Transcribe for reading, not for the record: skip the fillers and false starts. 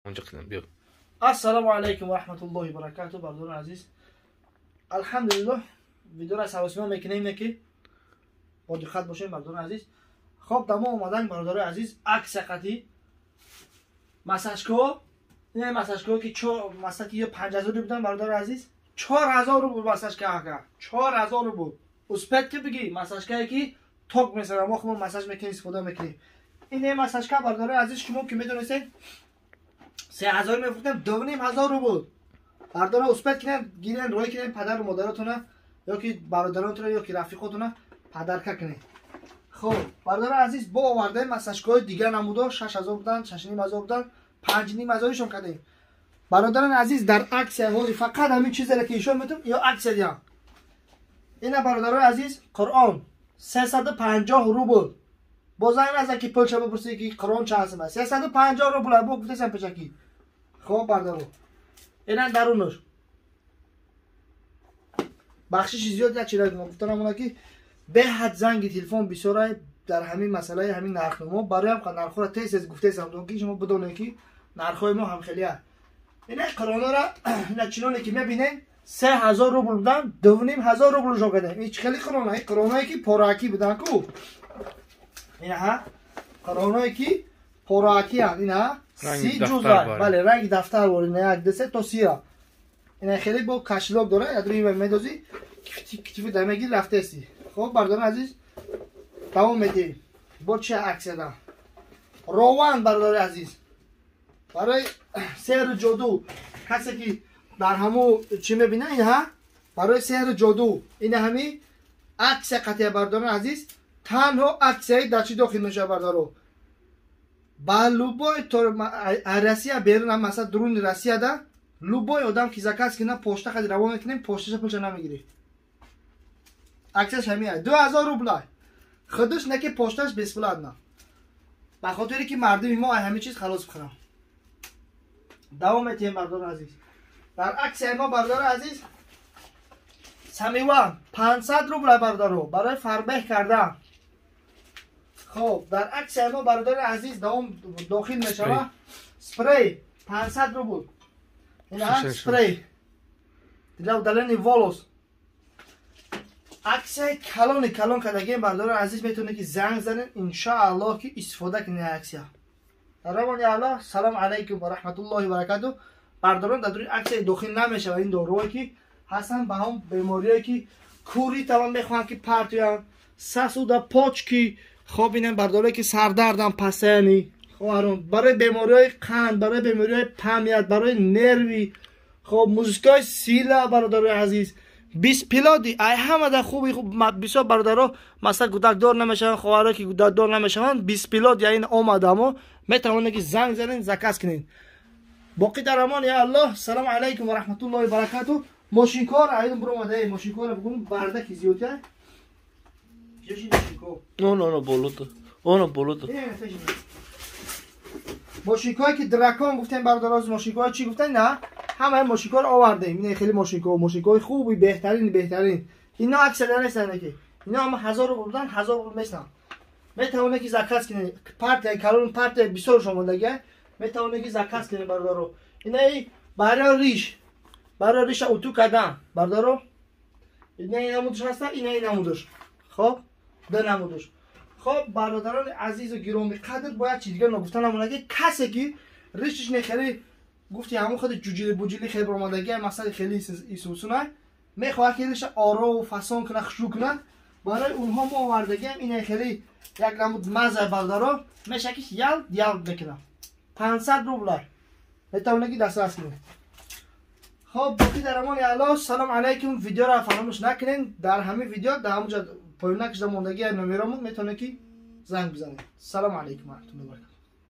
Онҷо қилам, биё. Ассалому алайкум ва раҳматуллоҳи ва баракатуҳ, бародарони азиз. Алҳамдулиллоҳ, видеоро саросима мекунем, не ки бо диққат бошем, бародарони азиз. Хоб, дамо омадан, бародарои азиз, аксия қатӣ массажко, ин массажко ки масалан ки ё 5000 будан, бародари азиз, 4000 рубл массажка ака, 4000 рубл. Успеть ки бигӣ массажкае ки ток мезанам, мо худмон массаж мекунем, истифода мекунем. Ин массажка, бародарои азиз, шумо ки медонистед, 3000 мефурӯхтем, 2500 рубл. Бардора, успеть кунем, гирен, рой кунем, падару модаратона ё ки бародаронтона ё ки рафиқотона подарка кунем. Хоб, бародарои азиз, бо овардаем массажкаҳои дигар намудо, 6000 будан, 6500 будан, 5500-шон кардем. Бародарони азиз, дар аксия ҳозир фақат ҳамин чизере ки ишон метум ё аксия диҳам. Ина, бародарои азиз, Қуръон 350 рубл. Боз занг назан ки пулша бипурсӣ ки Қуръон чанд сум аст. 350 рубл бо гуфтесам пешакӣ. Хоб, бардаро, ина дарунаш бахшиши зиёд. Як чиз гуфтанамона ки беҳад занги телефон бисёрай дар ҳамин масъалаи ҳамин нархномо. Бароям нархҳоро тез тез гуфтесам, ки шумо бидонед ки нархҳои мо ҳамхелия. Ина қуронора, ина чиноне ки мебинем, 3000 рубл будан, 2500 рубл шо кардем. Ин хеле қурона, ин қуроное ки пораакӣ будан ку, инаҳа қуроное ки пораакиянд, ина 30 ҷуза, бале, ранги дафтар вор, ина як десе то сира. Ина хеле бо кошелёк дора, ядруи медозӣ, китифи да мегири, рафтеси. Хоб, бардорон азиз, давом медиҳем. Бо чи аксияда? Рован, бародари азиз, барои сеҳру ҷоду. Касе ки дар ҳаму чӣ мебина, инҳа барои сеҳру ҷоду. Ина ҳами аксия қатия, бародарони азиз, танҳо аксияи дар чӣ дохил мешавад, бардаро? Ба любой Россия берун, масалан дуруни Россияда любой одам ки заказ кина, пошта қади равон мекунем, пошташа пулша намегирӣ. Аксияш ҳамия 2000 рубла худаш, не ки пошташ бесплатно, ба хотире ки мардуми мо ҳамин чиз халос бихӯрам. Давом метиҳем, бардори азиз. Дар аксияи мо, бардори азиз, самиван 500 рубла, бародаро, барои фарбеҳ кардан. Хоб, дар аксияи мо, бародари азиз, давом дохил мешавад спрей 500 рубл. Ина спрей для удаления волос. Аксияи калони калон кардагием, бародари азиз, метавонед ки занг занед, иншоаллоҳ ки истифода кунед аксия. Равони аллоҳ, салом алайкум ва раҳматуллоҳи баракату. Бардорон, дар дури аксияи дохил намешавад ин дорӯое ки ҳастанд ба ҳам бемориое ки кӯри тавон мехоҳанд ки партоянд, сасуда, почки. Хоб, инам бардорое ки сардардан пасаяни хоҳарон, барои бемориҳои қанд, барои бемориҳои память, барои нерви. Хоб, музикаи сила, бародарои азиз, беспилоди ай ҳамада хуби хуб. Бисёр бародаро, масалан, гудакдор намешаванд, хоҳаро ки гудакдор намешаванд, беспилод я ин омадамо, метавонед ки занг занед, заказ кунед. Боқӣ дар амон я Аллоҳ, салому алайкум ва раҳматуллоҳи баракату. Мошинкор айдум биромада, мошинкора бугун, бардаки зиёдя. Оно болото, оно болото. Мошинкое ки дракон гуфтем, бародароз, мошинкое чӣ гуфтем, на ҳамаи мошинкоро овардем. Ина хеле мошинко, мошинкои хуби, беҳтарин, беҳтарин. Ино аксия нестанд, ки ино ҳама 1000 рубл будан, 1000 рубл местанд. Метавонед ки заказ кунед, партия калон, партия бисёр шомондагия, метавонед ки заказ кунед, бародаро. Инаи барои риш, барои риша уту кардан, бародаро, инаи намудаш ҳаста, инаи намудаш. Хоб, ду намудаш. Хоб, бародарони азизу гиромӣ қадр, бояд чи дигар ногуфта намонад ки касе ки ришиш не хеле гуфти ҳамон худи ҷуҷили буҷили хеле баромадагия, масъали хеле исусуна мехоҳад ки риша орову фасон куна, хушрӯ куна, барои онҳо мо овардагиам ина хеле як намуд маза, бародаро, меша ки ялт ялт мекунам, 500 рубла, метавонед ки дастрас кунед. Хоб, боқӣ дар амони Аллоҳ, салом алайкум. Видеоро фаромӯш накунед, дар ҳамин видео дар ҳамонҷа поёна кашида мондагия номеромон, метавонед ки занг бизанед. Салому алайкум ва раҳматуллоҳи баракату.